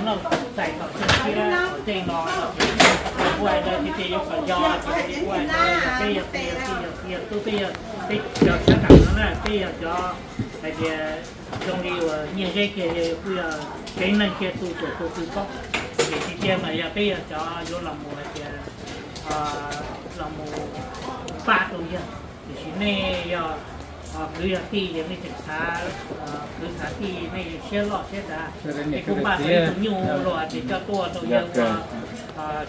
Noj txais tom xyoo tshiab tom ntej no, kuv hais ntawd tiag tiag yuav kom yog, kuv hais ntawd yog peb yog tij yog tij yog tij yog tub, peb yog, peb cov sab nraud no na, peb yog cov hais tias zoo li uas nyiaj zeb kiag kuj yog tsev neeg kiag tus txawm tus twg paub. Ces tiag tiag mas yog peb yog cov yuav los mus hais tias los mus pab rau yawg. Tiam sis nej yog kwv yog tij ces nej tseem xav kwv xav tij, nej siab loj siab dav. Es kuv npaj tau ib tug nyuj luag ces coj tuaj rau yawg ua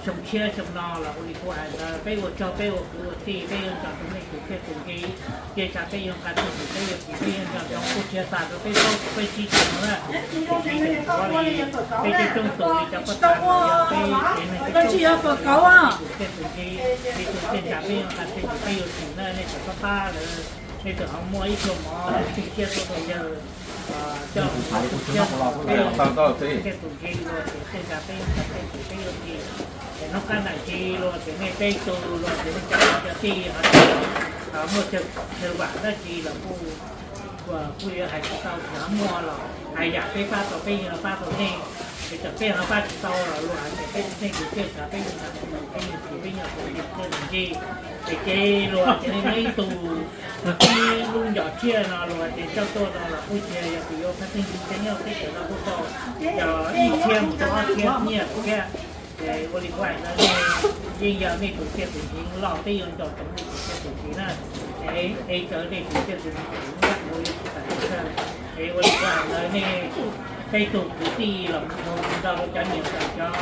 xyoo tshiab xyoo no los ua li kuv hais ntawd, peb ua tsaug peb ua kwv ua tij, peb yuav nco tus nej tus txiaj tus ntsig. Cia tsam peb yuav nqa txiaj tus peb yuav txiv, peb yuav nco ntsoov kuj tsis yog tas rau peb plaub peb tsib tus no na. Peb coob coob tus li cov pab tas no yog peb tsev neeg coob coob tus txiaj tus ntsig, li tus txiaj ntsig peb yuav nqa txiaj tus peb yuav txiv na, nej txawm pab pab lawv, nej txawm ho muaj ib tug mov txiaj ntsig tuaj rau yawg coj mus ua txiaj tus ntsig, txiaj tus ntsig luag ces txiaj ntsig peb yuav nqa txiaj tus peb yuav txiv. Es hnub qab ntais ntsis luag ces nej peb tug luag ces nej cov kwv cov tij ho muaj chaw vam dab tsi los kuj kuj yuav hais tsis tau, tsis ho muaj los hais yam peb pab tau peb yeej pab tau nej, es txawm peb ho pab tsis tau los luag hais tias peb tsis txeeb tus txiaj ntsig peb yuav nqa txiaj tus peb yuav txiv, peb nco tus txiaj tus ntsig. Es ces luag ces nej muaj ib tug ib lub ncov tsiaj no luag ces coj tuaj no los kuj tsis yog tias yuav pheej txeeb tus txiaj nyob peb cov no kuj tau cov ib txhiab mus rau ob txhiab nyiaj thiab. Ces ua li kuv hais ntawd, nej yeej yog nej tus txiaj tus ntsig loj, peb yuav nco ntsoov nej tus txiaj tus ntsig na. Es cawv nej tus txiaj tus ntsig ua yuav tsis tau txawj. Es ua li kuv hais ntawd, nej peb tug kwv tij los mus nrog rau cov niam ntxawm cov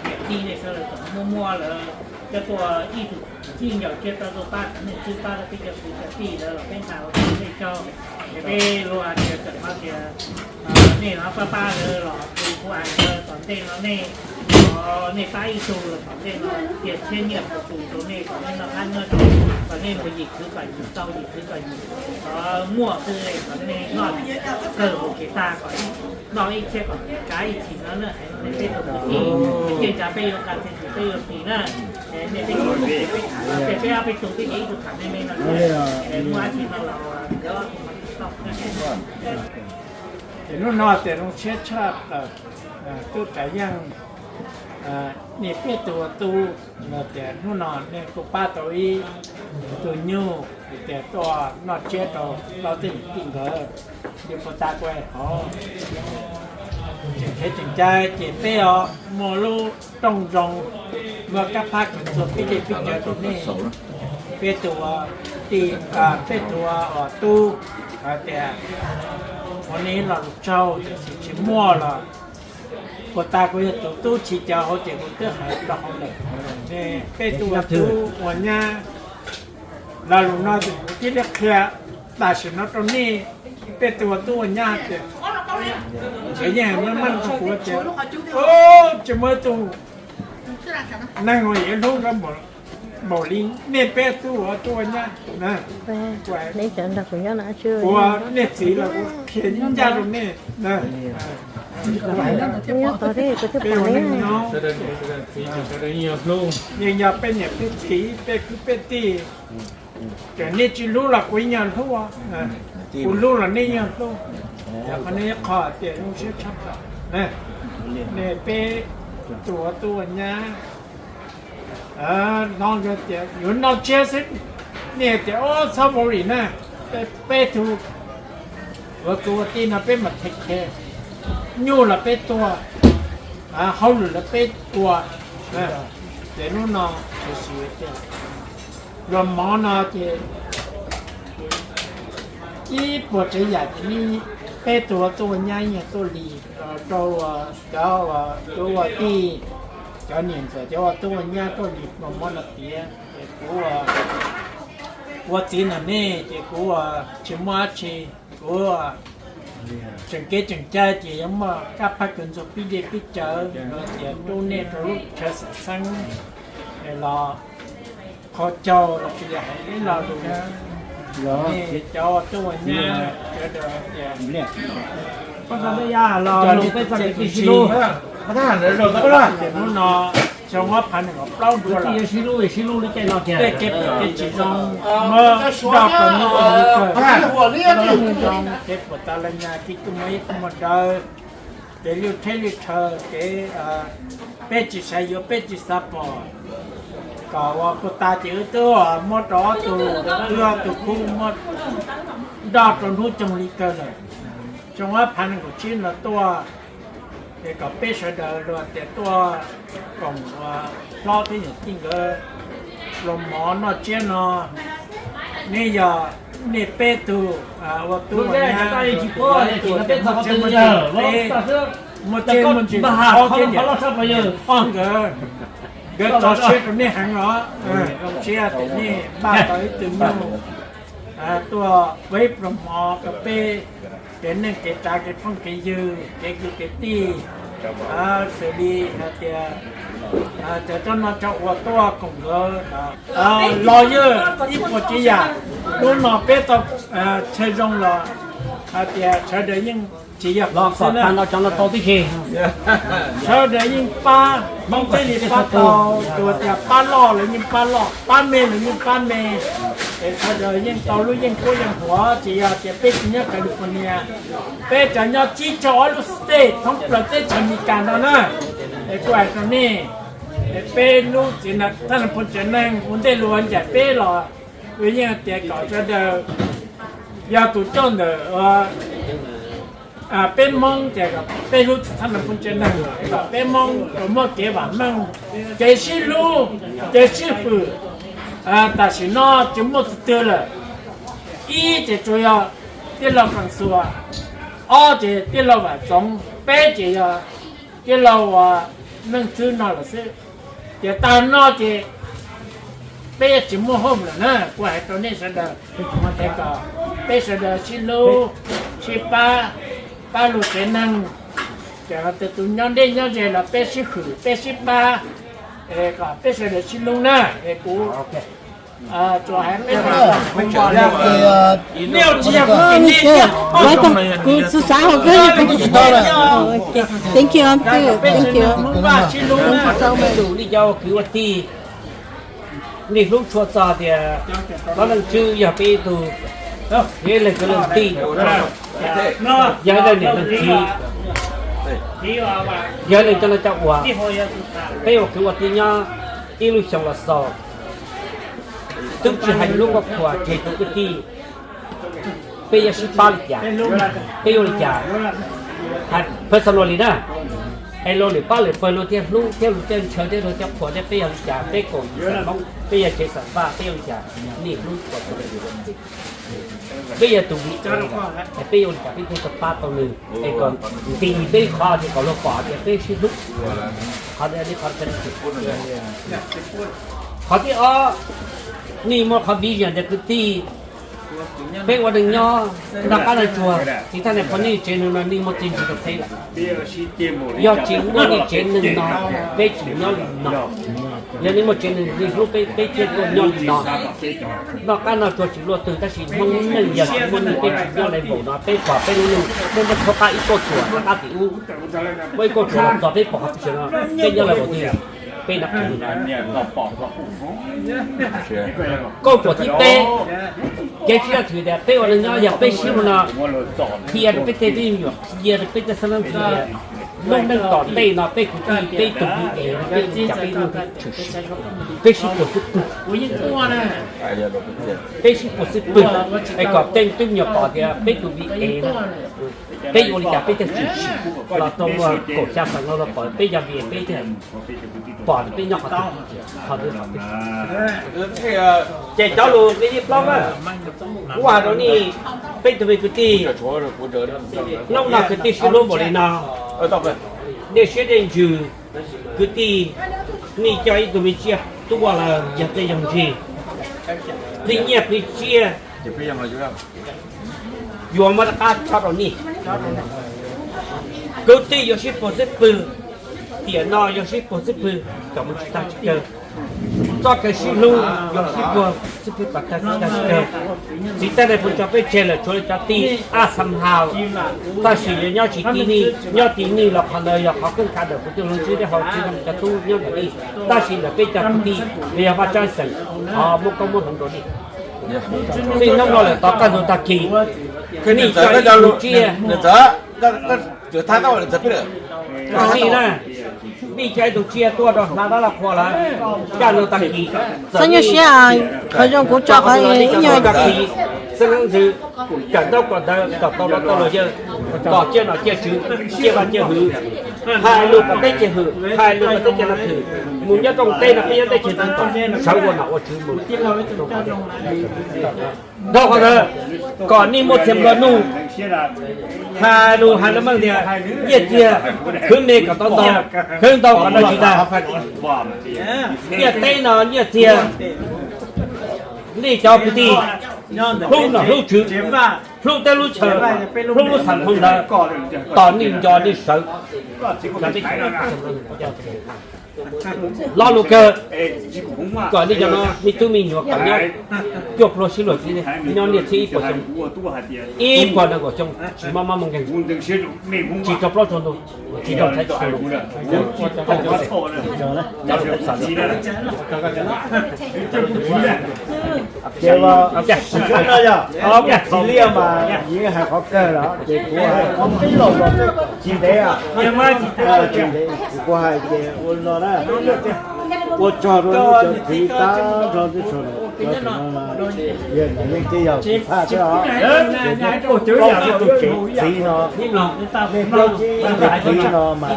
niam tij nej sawv daws txawm muaj muaj lawm, coj tuaj ib tug txij ncauj tsiab tau tuaj pab tsev neeg, twb pab rau peb cov kwv cov tij lawm los peb nqa ua nej tsaug. Es peb luag tias txawm no tias nej ho pab pab lawm los kuv kuv hais ntawd tom ntej no nej, nej pab ib tug los tom ntej no tias txhiab nyiaj puas tus rau nej kom nej noj qab nyob zoo, kom nej mus yim khwv kom yim tau, yim khwv kom yim muaj xwb, kom nej noj kawg hauv kev tag kom noj ib txhiab kom kav ib txhis no na. Nej peb tug kwv tij, txiaj ntsig peb yuav nqa txiaj tus peb yuav txiv na. Nej peb tug kwv tij peb tham, peb ob peb tug twb ib tug tham me me no, muaj dab tsi no los nkawd. Ces hnub no tias zoo siab tshaj plaws, tub Tsav Yeej, nej peb tug tub, tias hnub no nej kuj pab tau ib tug nyuj tias tuaj noj tsiab rau plaub teb kwv tij nkawd, yuav puas tas kuv hov tseem khev tseem cai ces peb os muaj lub rooj zoo, muaj kab phab kws ntxhua pib dej pib cawv rau nej. Peb tug tij, peb tug tub, hais tias ua nej los lus tsaug, tiam sis tsis muaj los puas tas kuv yog tus tub tsis cawv hauv ces kuv twb hais rau hauv lawm. Peb tug tub ua nyab, lo lus no ces kuv thiaj li qhia tam sim no rau nej. Peb tug tub ua nyab tias nkawd yeej hais meej meej rau kuv tias, tsis muaj ib tug neeg uas yuav hlub nkawd npaum li nej peb tub ua tub ua nyab. Ua nej txiv los kuv qhia ncaj rau nej. Peb ua neej nyob, yeej yog peb niam peb txiv peb kwv peb tij. Txawm nej tsis hlub los kuv yeej hlub, kuv hlub los nej yeej hlub. Qhov no ib qho tias zoo siab tshaj plaws. Nej peb tug tub ua nyab, hnov nkawd tias yuav noj tsiab xwb, nej tias o txhob worry na, peb tug ua kwv ua tij no peb mam thev khe, nyuj los peb tuag, hauj lwm los peb ua. Ces hnub no tiam sis tias luag mov no ces ib puas tsav yam ces peb tug tub ua nyab yeej tuaj li, rau cov ua tij, cov niam ntxawm cov ua tub ua nyab tuaj li luag mov no tiav. Ces kuv ua txiv ntawm nej ces kuv tsis muaj dab tsi, kuv tseem kev tseem cai ces yuav muaj kab phab kws ntxhua pib dej pib cawv, tias rub nej rau lub chaw xam xeeb los qhov caug los tsis yog hais ib lo lus. Cov tub ua nyab sawv daws tias, hnub no xyoo ob phav nees nkaum plaub ntua los, tej kev phem kev tsis zoo muab nrog rau nej ua li kawg, kev puas tas los nyag, kev kuj muaj ib kuj muaj dawb. Kev lwj theb lwj rhaw, kev peb tsis xav yuav peb tsis xav pom, kom ua puas tas ces wb twb muab rau ob tug, wb ob tug khub muab nroj rau hnub coog li kawg lawm. Xyoo ob phav nees nkaum tsib no tuaj, es kom peb sawv daws luag tias tuaj koom ua hlob thiab yawm tij nkawd pluas mov noj tsiab no, nej yog nej peb tug ua tub ua nyab, ua ib tug muaj txiaj muaj ntsig, peb muaj txiaj muaj ntsig, ob thiab niam pog nkawd, nkawd tso siab rau nej heev os. Zoo siab tias nej npaj tau ib tug nyuj tuaj ua ib pluas mov rau peb kev neej kev tsav kev phooj kev ywg kev kwv kev tij, xws li hais tias cov cov no cov uas tuaj koom nkawd los yog ib puas tsav yam, hnub no peb tau chaw zoo los hais tias sawv daws yeej tsis yog xwb na. Sawv daws yeej pab, Hmoob thiaj li pab tau, tus tias pab loj los yeej pab loj, pab me los yeej pab me, es sawv daws yeej tau lub yeej kuab yeej huam, tsis yog tias peb tsis nyob California, peb cov nyob tsib caug ob lub state thoob plaws teb chaws Amelikas no na. Es kuv hais rau nej, es peb lub txiv thaj nab phooj tsev neeg ua ntej luag ncaim peb los, yeej tias kom sawv daws yog tus coj ntawm peb Hmoob ces peb lub txiv thaj nab phooj tsev neeg kom peb Hmoob muaj kev vam meej, kev sib hlub, kev sib hwm. Tam sim no tsis muaj tus twg lawm. Ib ces tsuas yog tij laug Feem Xuas, ob ces tij laug Vam Txoov, peb ces yog tij laug uas Neej Tswb no lawm xwb. Ces tag no ces peb yeej tsis muaj home lawm na. Kuv hais rau nej sawv daws, es kom peb sawv daws sib hlub, sib pab, pab lug tsev neeg, ces tus nyob deb nyob ze los peb sib hwm peb sib pab, es kom peb sawv daws sib hlub na. Es kuv tsuas hais peb Kuv xav hauv kawg. Thank you, thank you. Li cov kwv ua tij, nej hlub tshua txog tias Neej Tswb yog peb ib tug, yog ib leeg kwv leej tij, yog ib leeg niam leej txiv, yog ib leeg coj noj coj ua. Peb ua kwv ua tij nyob ib lub xyoo los xaus, twb tsis hais lub koj khuas tseg tus kwv tij, peb yuav sib pab li cas, peb yuav li cas, hais personally na, es luag niam pab lwm pawg luag thiaj hlub thiab luag thiaj ntshaw thiab luag thiaj qhuas thiab peb yog li cas, peb koom Hmoob peb yog tsev xam paj peb yuav li cas, nej hlub tshua txog peb yog tus vim es peb yuav li cas peb thiaj tau pab tau nws, es kom nti peb qhov tias kom luag pom tias peb sib hlub. Qhov, qhov thib ob, nej muaj qhov vision tias kwv tij, peb ua neej nyob noj qab noj tsuag, txiv thaj nab phooj nej tsev neeg no nej muaj txiaj ntsig rau peb lawm. Yog tsis muaj nej tsev neeg no, peb tsis nyob li no. Yog nej muaj tsev neeg nej hlub peb, peb thiaj tuaj nyob li no. Noj qab noj tsuag tsis luaj twg tab sis Hmoob neej yog tsis muaj nej peb tsis nyob level no, peb pom peb lub neej, peb muab txhawb qab ib kauj ruam rov qab tim ub, muab ib kauj ruam los txog peb pom qhov twg no, peb nyob level twg, peb nab qhov kauj ruam thib peb, kev sib zog twg tias peb ua neej nyob yog peb sib hlub no, qhia rau peb tej me nyuam, qhia rau peb tej xeeb leej txiv tias lub neej tom ntej no peb kwv tij peb tus vim es no peb ua li cas peb lub neej thiaj tshwm sim, peb sib puag xwb pwg, peb sib puag xwb pwg, es kom tej tub me nyuam pom tias peb tus vim es no peb ua li cas peb thiaj tshwm sim los rau luag kaum xya xeem no los pom peb yog vim peb thiaj pom peb nyob qhov twg, qhov twg. Ces cov lus nqe thib plaub na, kuv hais rau nej, peb tus me kwv tij, hnub no kwv tij sib hlub npaum li no, dej siab dej ntsws, kwv tij, nej coj ib tug me tsiaj tuaj los yog tej yoog ntsig, plig nyiaj plig tsiaj, yuav muab rov qab tso rau nej. Kwv tij yuav sib puag xwb pwg, tiam no yuav sib puag xwb pwg kom mus tsis tag tsis kawg. Txoj kev sib hlub yuav sib puag xwb pwg kom tag tsis tag tsis kawg. Txiv thaj nab phooj cov peb tseg lawm tshuav li cov tij ab xam hau, tab sis yuav nyob tsis tib nej, nyob tib nej los qhov ntawd yog qhov keej kav ntawm kuv tus hluas ntswg thiab hauv tsis cov tub nyob ntawm nej, tab sis ntawm peb cov kwv tij los yog vaj tsab xeem, thov muab koob muab hmoov rau nej. Txij hnub no lawm tom qab ntug tag kis, nej coj ib tug tsiaj, Koj, koj tseem thab tau lawm txog peb lawm. Vij na, Vij coj ib tug tsiaj tuaj rau hnav dab laj qhua lawm. Caj no tag kis. Txhob nyuaj siab, qhov zoo kuv tso qhov ib nyuag. Xeeb Ntxwg, kawm ntaub kawm ntawv kom tau rau tau luag yawg, kom ciaj nom ciaj tswv, ciaj vaj ciaj hwv, hais lus kom teb chaws hwm, hais lus kom teb chaws no hwm, mus nyob rooj teb no peb nyob teb chaws no kom sawv ua nom ua tswv mus. Dhau qhov ntawd, kom nej muaj txiag nplua nuj, hais lus hais lus meej tias nyiaj txiag khwv me kom tau ntau, khwv ntau kom noj tsis tag. Ntiaj teb no nyiaj txiag, nej cov kwv tij hlub nom hlub tswv, hlub teb lub chaw, hlub lub xam phoo ntawd, tos nej nco nej sawv. Lo lus kawg, kom nej cov no me tub me nyuam kom nyob cuaj pluag sib luag txiv, nyob niaj txhiab ib puas xyoo, ib puas nees nkaum xyoo tsis mob mob muaj nkeeg, tsis raug plaub raug ntug, tsis raug thaiv tsis raug lus. Ces tsis tshua no yog txiv liaj mas yeej hais qhov kawg lawm ces kuv hais qhov pib los los tsis ntev, tsis ntev kuv hais ces ua no na, ua tsaug rau nej cov txiv tag nrho teb chaws no, yog nram yeej tej yog tsis phaj thiab os, ces nej ua tau ib tug tsev txiv no, nej ua tau ib tug txiv no mas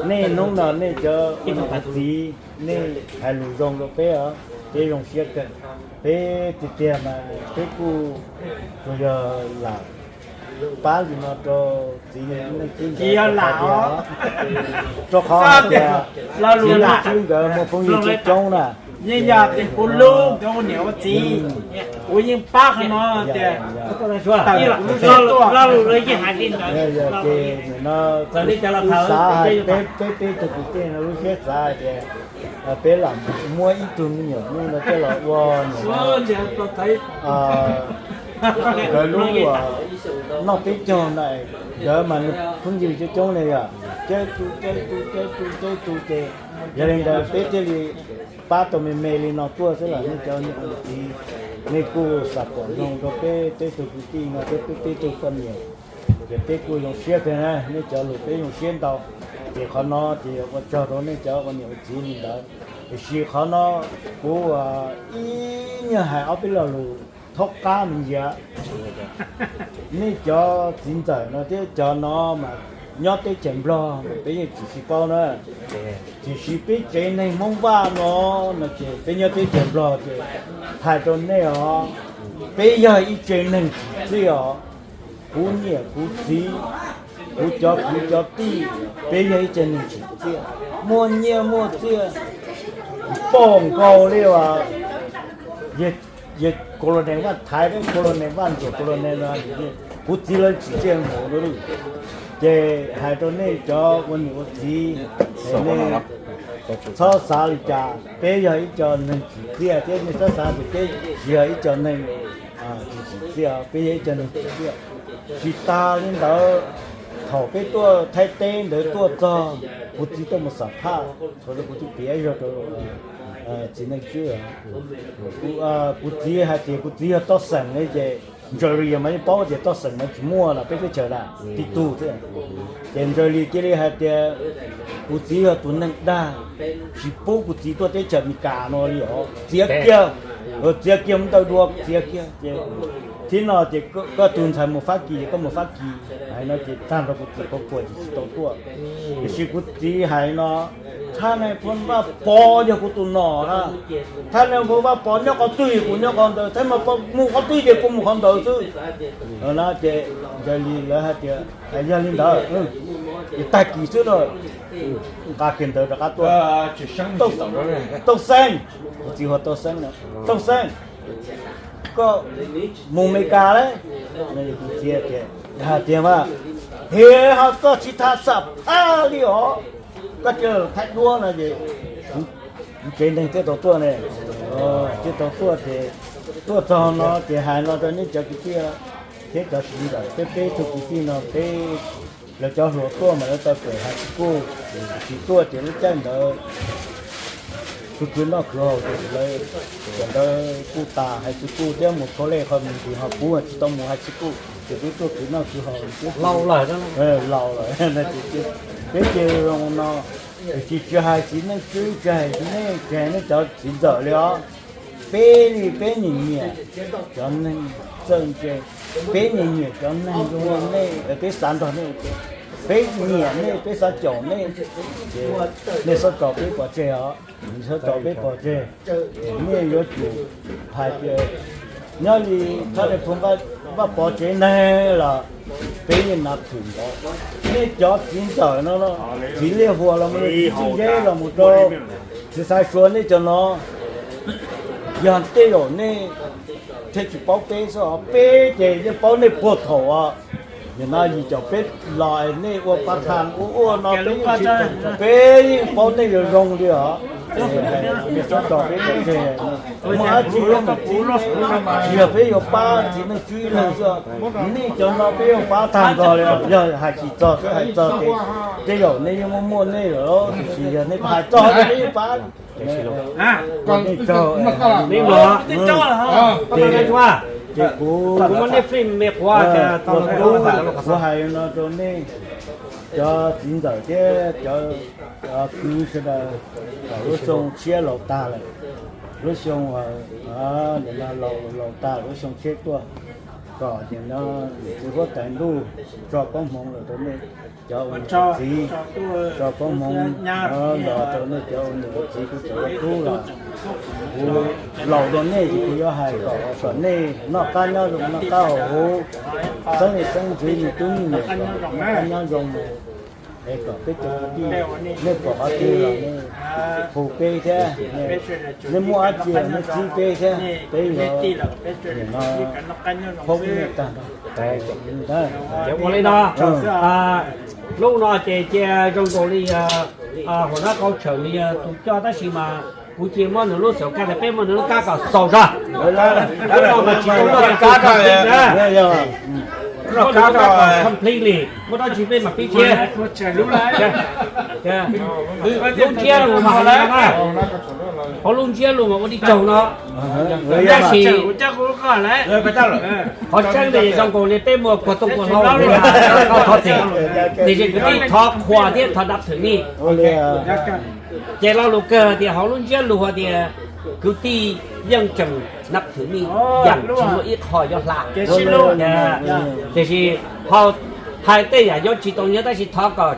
nej hnub no nej cov txiv nej hais lus zoo rau peb os, peb zoo siab kawg. Peb tiag tiag mas peb kuj tsuas yog lam pab li no rau txiv neej txiv ntxawm, rau qhov tias txiv neej txiv nkawd muaj phooj ywg coob coob na. Yeej yog tias kuv hlub nkawd ua niam ua txiv, kuv yeej pab qhov no tias tawm kuv lub siab tuaj. Ces nim no kuv xav hais peb, peb peb tug kwv tij no lub siab xav hais tias peb lam muab ib tug me nyuam nyuj no coj los ua niam nkawd lub noj peb caug na, nkawd mas nws phooj ywg coob coob ne yom, caw tu caw tu caw tu caw tu ces yog li ntawd peb thiaj li pab tau me me li no tuaj xwb los nej cov niam txiv, nej kuj xam pom zoo rau peb peb tug kwv tij no thiab peb peb tug poj niam. Ces peb kuj zoo siab kawg na, nej cov lus peb zoo siab ntau. Ces qhov no ces ua tsaug rau nej cov ua niam ua txiv li ntawd. Tiam sis qhov no kuv ib nyuag hais ob peb lo lus thaub qab me ntsis. Nej cov txiv ntxawm no thiab cov no mas nyob teb chaws Nplog mas peb yeej tsis sib paub na. Tiam sis peb tsev neeg Hmoob Vaj no, no ces peb nyob teb chaws Nplog ces hais rau nej os, peb yog ib tsev neeg tsim txiaj os. Kuv niam kuv txiv, kuv cov kwv cov tij, peb yog ib tsev neeg tsim txiaj, muaj nyiaj muaj txiaj, pom nkaus li as. Yog colonel Vaj Thaiv, colonel Vaj Ntsuag, colonel no, kuv txiv lawv tsim txiaj npaum no. Ces hais rau nej cov ua niam ua txiv, nej txhob xav li cas, peb yog ib co neeg tsim txiaj thiab nej txhob xav tias peb tsis yog ib co neeg tsis tsim txiaj, peb yog ib co neeg tsim txiaj. Tsis tas li ntawd, thaum peb tuaj Thaib teb ntawd tuaj txog, kuv txiv tuaj mus xam phaj, thaum ntawd kuv twb piav zog rau txiv neej tswb. Kuv txiv hais tias kuv txiv yog toj xeem ne ces Ntsaws Lis mas yeej paub tias toj xeem mas tsis muaj los peb teb chaws na, tib tug xwb. Ces Ntsaws Lis cia li hais tias kuv txiv yog tus neeg dag, tsis pub kuv txiv tuaj teb chaws Amelikas no li os, txiav kiag, txiav kiag mus ntawm dua txiav kiag. Ces thib no ces koj tus ntxhais mus Fab Kis ces koj mus Fab Kis, hais no ces tag nrho kuv txiv qhuav quas ces tsis tau tuaj. Tiam sis kuv txiv hais no, Thaj Nais Phoo Vaj Pov yog kuv tus nom na, Thaj Nais Phoo Vaj Pov nyob qhov twg kuv nyob qhov ntawd, Thaj Nais Phoo mus qhov twg ces kuv mus qhov ntawd xwb. No ces Ntsaws Lis lawv hais tias yog li ntawd, ces tag kis xwb no, nqa kiag ntawv rov qab tuaj. Tooj Xeeb, kuv txiv hu Tooj Xeeb, Tooj Xeeb, koj mus Amelikas lawm? Kuv txiv tias, hais tias mas, hiam ho koj tsis tham xam phaj li os, koj cia li tham duab no ces kuv tsev neeg thiaj tau tuaj ne, thiaj tau tuaj ces tuaj txog no ces hais no rau nej cov kwv tij thiab cov txiv ntxawm, peb peb tug kwv tij no peb, lawv cov hluas tuaj mas lawv tau kawm high school, tsis tuaj ces lub caij ntawd khwv khwv noj khwv haus ces lawv, cov ntawd kuj tas high school thiab mus college qhov me ntsis ho kuv tsis tau mus high school. Ces peb tuaj khwv noj khwv haus, laus lawm, laus lawm. Peb ces zoo no, tsis, tsis hais txiv Neej Tswb, tsis hais txiv Neej, tsis hais nej cov txiv ntxawm li os. Peb li peb nyiam nyiam cov neeg txawj ntse, peb nyiam nyiam cov neeg zoo li nej, peb xav nrog nej ua ke, peb nyiam nej, peb xav caum nej, ces nej txhob tso peb pov tseg os. Txhob tso peb pov tseg. Nej yuav tsum hais tias nyob li thaj le phu Vaj Pov tsev neeg los peb yeej nav thwm ntawd. Nej cov txiv ntxawm no, txiv Liaj Huas los mus, txiv Txwj Zeb los mus rau txiv Xaiv Suav, nej cov no yog tej zaum nej thiaj tsis paub peb xwb os, peb ces yeej paub nej puag thaum os. Nim no yim caum peb los nej ua pa thas ua ua no peb yeej tsis, peb yeej paub nej yuav zoo li os. Nej txhob tso peb pov tseg, muaj dab tsi yuav mam txib, tsis yog peb yuav pab txiv Neej Tswb ib leeg xwb. Nej cov no peb yeej pab tag nrho li, yog hais tsis txog xwb, hais txog ces tej zaum nej yeej muaj muaj nej lawm, tiam sis yog nej hais txog ces peb yeej pab. Ces kuv, kuv hais no rau nej cov txiv ntxawm thiab cov kwv sawv daws, kom lub xyoo tshiab laus tag lawm, lub xyoo nim no laus laus tag, lub xyoo tshiab tuaj, kom nim no niam txiv huab tais ntuj tso koob hmoov los rau nej cov ua niam ua txiv, tso koob hmoov los rau nej cov ua niam ua txiv, kuv txawm ua tub los kuv laus rau nej ces kuv yuav hais kom, kom nej noj qab nyob zoo, noj qab haus huv, xeeb leej xeeb ntxwv, nws tub nws nyuam kom noj qab nyob zoo, es kom peb cov kwv tij nej pom qhov twg los nej hu peb thiab, nej muaj dab tsi los nej txib peb thiab, peb yuav nim no pab nej tag nrho. Ces ua li no, hnub no ces cia zoo nkaus li hua nab qau tshawm li tus coj, tab sis mas kuv cia muab nws lub xauv kaj, peb muab nws lub kab kom xaus zog. Lub no mas tsis tau noj kab, complete li, muaj dab tsi peb mam pib thiab. Lub ntsiab lus mas hauv no, hauv lub ntsiab lus mas ua tib tsaug no, tab sis qhov tseeb tias zoo nkaus li peb muaj puag tooj puag hlau, qhov txhia, tiam sis kwv tij thov qhuas thiab thov nab thwm nej. Ces lo lus kawg tias hauv lub ntsiab lus tias kwv tij yeej tseem nab thwm nej, yeej tsis muaj ib qho yuav hla. Tiam sis hais tej yam yuav tsis tau nyob, tab sis thov kom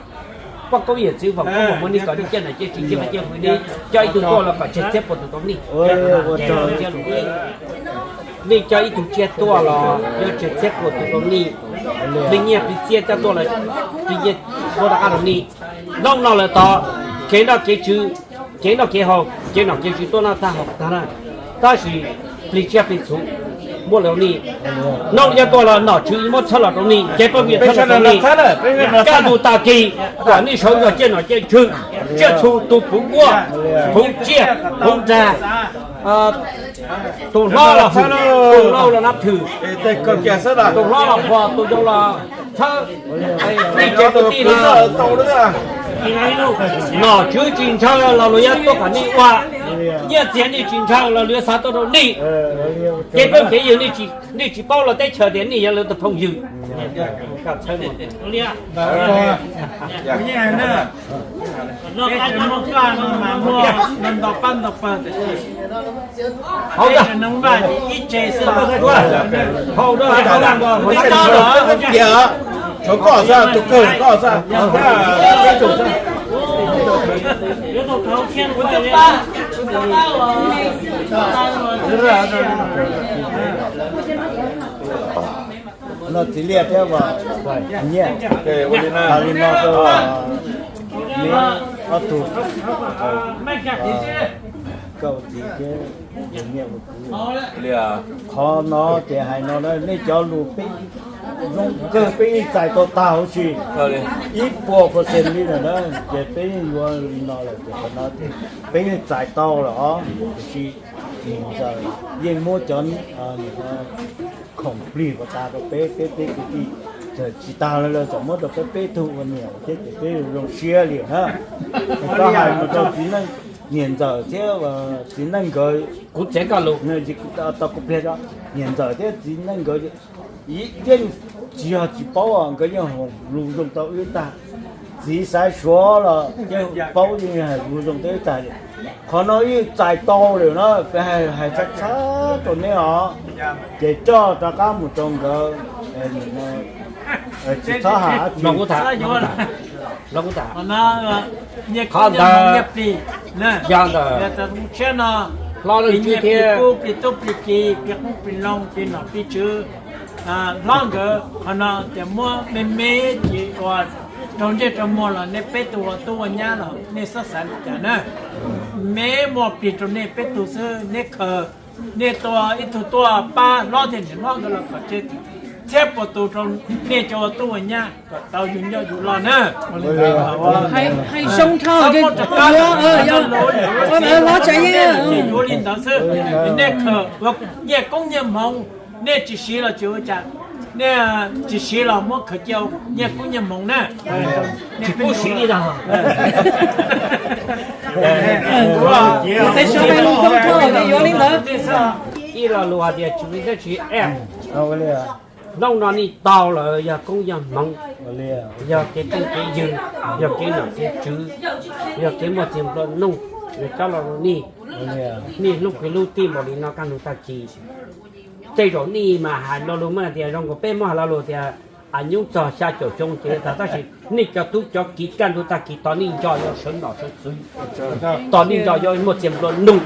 poj koob yawm txwv foom koob foom hmoov nej kom nej ciaj nom ciaj tswv, ciaj vaj ciaj fwv, nej coj ib tug tuaj los kom tseg txhiab puas tus rau nej. Nej coj ib tug tsiaj tuaj los yuav tseg txhiab puas tus rau nej. Nej nyiaj plig txiaj coj tuaj los plig nyiaj tuaj rov qab rau nej. Hnub no lawm tod, kev noj kev tswv, kev noj kev haus, kev nom kev tswv tuaj noj tag haus tag na, tab sis plig tsiaj plig txhu muaj rau nej. Hnub no tuaj los nom tswv muab txhawb los rau nej, kev pab vias txhawb los rau nej. Kaj ntug tag kis kom nej sawv nrog ciaj nom ciaj tswv, tsiaj txhu tu puv nkuaj, puv tsiaj, puv nrag, tus hlob los hwm, tus laus los nab thwm, tus hlob los pom, tus yau los txhawb. Nej tsev kwv tij no, nom tswv tsis ntshaw los luag yuav tuaj kom nej ua, nyiaj txiag nej tsis ntshaw los luag yuav xa tuaj rau nej. Kev pab kev ywg nej tsis paub los teb chaws tias nej yog lawv tus phooj ywg. Hauv, hauv, tshuav koj xwb, tus kawg koj xwb, peb tus xwb. No txiv Liaj thiab Vam Nyiaj, tas li no rau neb ob tug, koj ua txiv thiab Vam Nyiaj ua kwv. Qhov no ces hais no na, nej cov lus peb zoo kawg peb yeej txais tau tag huv si, ib puas percent li lawm na, ces peb yeej yuav li no lawm ces qhov no ces peb yeej txais tau lawm os, tiam sis niam ntxawm yeej muab cov khoom plig kom tas rau peb, peb peb kwv tij, txawm tsis tas los lawv txawm muab rau peb peb tug ua niam thiab ces peb zoo siab li na. Koj hais mus rau txiv neej, niam ntxawm thiab txiv neej nkawd, kuv txeev koj lus, tau kuv pliag, niam ntxawm thiab txiv neej nkawd yeej Tsis yog tsis paub, nkawd yeej hu lus zoo tau wb tag. Txiv xaiv suav los yeej paub, yeej hu lus zoo tau wb tag li. Qhov no yeej txais tau lawm no, hais tshab tshab rau neb os, ces coj rov qab mus rau nkawd, tsis txhob hais dab tsi. Qhov ntawd, yog ntawm hlob leej twg thiab plig tub plig ki, plig qoob plig loo, plig nom plig tswv, hlob nkawd qhov no tias muab me me ces ua rau ntsej rau muag los nej peb tug ua tub ua nyab los nej txhob xav li cas na. Me muaj plig rau nej peb tug xwb, neb khaws, nej tua ib tug tuaj pab hlob thiab niam hlob nkawd los kom tseg txhiab puas tus rau nej cov ua tub ua nyab kom tau yug nyob yug loj na. Hais zoo dhau, yuav li ntawd xwb. Nej khaws ua nyiaj koob nyiaj hmoov, nej tsis siv los tsis ua cas, nej tsis siv los muab khaws cia nyiaj koob nyiaj hmoov na. Tsis pub siv li os. Hais zoo dhau, yuav li ntawd. Ib lo lus hais tias tsis ua li thiab tsis ua li. Hnub no nej tau lawm yog koob yog hmoov, yog kev phooj kev ywg, yog kev nom kev tswv, yog kev muaj txiag nplua nuj, yog cov lo lus nej, nej hlub kwv hlub tij npaum li no kaj ntug tag kis. Tej zaum nej mas hais lo lus muaj hais tias zoo nkaus peb muab hais lo lus tias a nyob txog xya caum xyoo ces tag, tab sis nej cov tub cov kiv kaj ntug tag kis tos nej nco yuav sawv nom sawv txwv, tos nej nco yuav muaj txiag nplua nuj,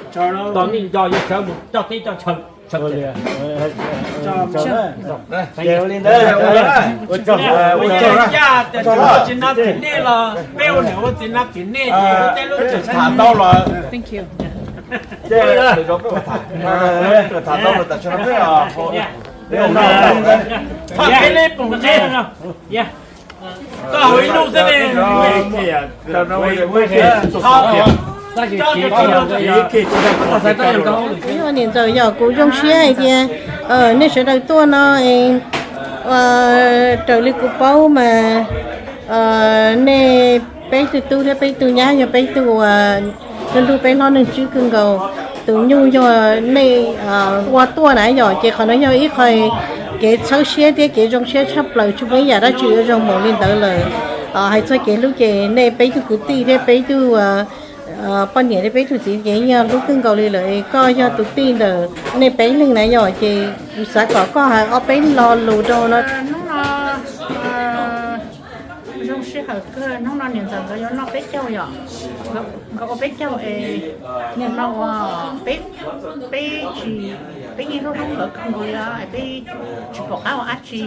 tos nej nco yuav sawv mus coj teb coj chaw. Li ntawd, tsis no tim nej los peb ua niam ua txiv no tim nej, ces lub caij lub nyoog tham tau los, tham tau los tam sim no peb, peb li pum ntsej, koj hauv ib lub xwb ne. Yog niam ntxawm, yog kuv zoo siab hais tias nej sawv daws tuaj no, raws li kuv paub mas nej peb tug tub thiab peb tug nyab yog peb tug uas hlub hlub peb hlob Neej Tswb kawg nkaus. Tus nyuj yog nej ua tuaj na yom, ces qhov no yog ib qho kev txhawb siab thiab kev zoo siab tshaj plaws, tsis muaj ib yam dab tsi yuav zoo npaum li ntawd lawm. Hais txog kev hlub ces nej peb tug kwv tij thiab peb tug poj niam thiab peb tug txiv ces yeej hlub kawg nkaus li lawm. Koj yog tus tij ntawm nej peb leeg na yom, ces kuv xav kom koj hais ob peb lo lus rau no. Hnub no zoo sij hawm kawg, hnub no niam ntxawm nkawd yuav noj peb caug yom, nkawd ua peb caug es nim no ua peb, peb tsis, peb yeej hlub hlub nkawd kawg nkaus li os, peb tsis pom qab ua dab tsi,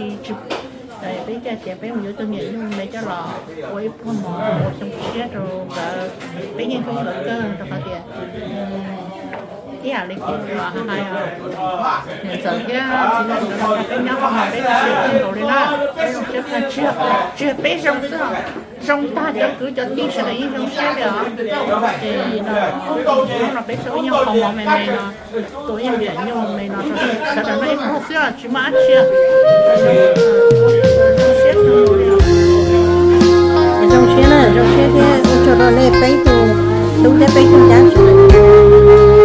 peb thiaj tias peb mus yuav tus niam nyuj me coj los ua ib pluag mov ua xyoo siab rau nkawd. Peb yeej hlub nkawd kawg rau qhov tias ib yam li kuv los hais, niam ntxawm thiab txiv ntxawm nkawd los nrog peb nyob, peb zoo siab kawg nkaus li na. Peb zoo siab kawg, tsis yog peb zoo xwb, zoo tag cov kwv cov tij sawv daws yeej zoo siab li os. Ces no, hnub no peb txhua ib nyuag qhov mov me me no, tus ib nyuag niam nyuj me no, sawv daws noj ib pluag xwb, tsis muaj dab tsi. Zoo siab na, zoo siab thiab ua tsaug rau nej peb tug tub thiab peb tug nyab sawv daws.